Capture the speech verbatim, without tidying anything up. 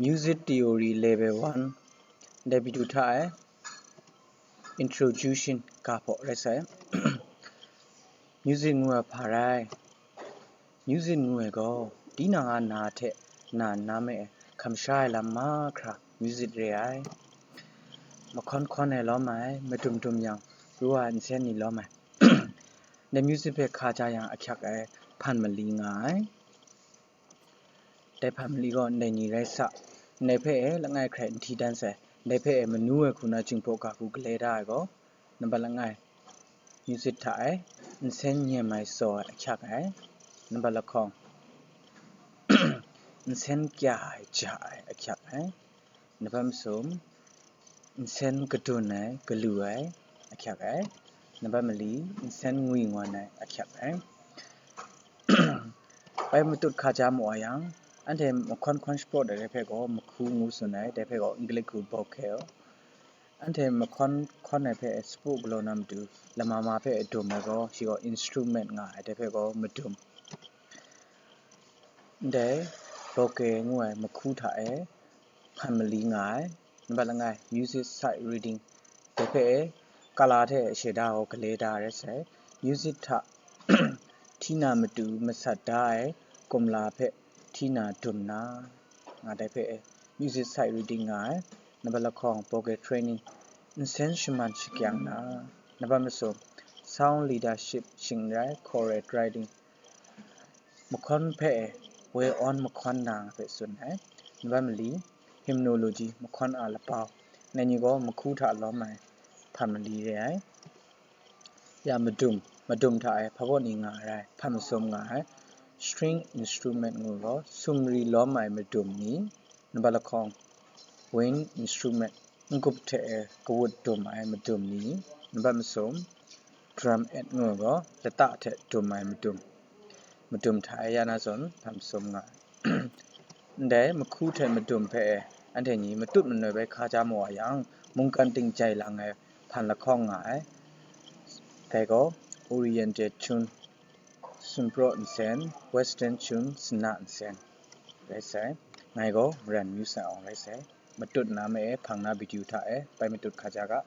Music Theory Level one, dai video hta e introduction ga hpaw rai sai. Music ngu ai hpa rai? Music ngu ai gaw, tinang a na hte na nna me hkamsha ai lam mahkra music re ai. Mahkawn hkawn ai lawm ai, madum dum yang, ru ai nsen ni lawm ai. Dai music hpe hka ja yang ahkyak ai hpan mali nga ai. Dai hpan mali gaw ndai ni rai sa, ndai hpe e langai hkrai n hti dan sai, ndai hpe e manu ai hku na Jinghpaw ga hku gale da ai gaw, nambat langai, music hta e nsen nyem ai tsaw ai ahkyak ai, nambat lahkawng, nsen kya ai ja ai ahkyak ai, nambat masum, nsen kadun ai galu ai ahkyak ai, nambat mali, nsen ngwi ngwan ai ahkyak ai. Bai matut hka ja mu a yang, anhte mahkawn hkawn shapraw dat ai hpe gaw mahku ngu tsun ai, dai hpe gaw English hku bokeh. Anhte mahkawn hkawn ai hpe sapu galaw na matu, lama ma hpe dum ai gaw, shi gaw instrument nga ai, dai hpe gaw madum. Ndai bokeh ngu ai mahku hta e hpan mali nga ai, nambat langai, music sight reading, dai hpe e kala hte shada gaw gale da rai sai. Music hta hti na matu masat da ai kumla hpe hti na dum na, nga dai hpe e music sight reading nga ai, nambat lahkawng, bokeh training, nsen shaman shakyang na, nambat masum, sound leadership shing n rai, correct riding, mahkawn hpe e, woi awn mahkawn na hpe tsun ai, nambat mali, hymnology, mahkawn a lapau, nai ni gaw mahku hta lawm ai hpan mali re ai. Ya madum, madum hta e hpa baw ni nga ai rai, hpan masum nga ai, string instrument ngu gaw, sumri lawm ai madum ni, nambat lahkawng, wind instrument, n-gup hte e kawut dum ai madum ni, nambat masum, drum et ngu gaw, lata hte dum ai madum, madum hta e ya na zawn, hpan masum nga ai. Ndai mahku hte madum hpe e anhte ni matut manoi bai hka ja mu a yang, mungkan ting jai lang ai hpan lahkawng nga ai. Dai gaw Oriental tune, sumpraw nsen, Western tune, sana nsen rai sai. Ngai gaw Maran Myu Sai Awng rai sai. Matut na ma e, hpang na video hta e bai matut hka ja ga.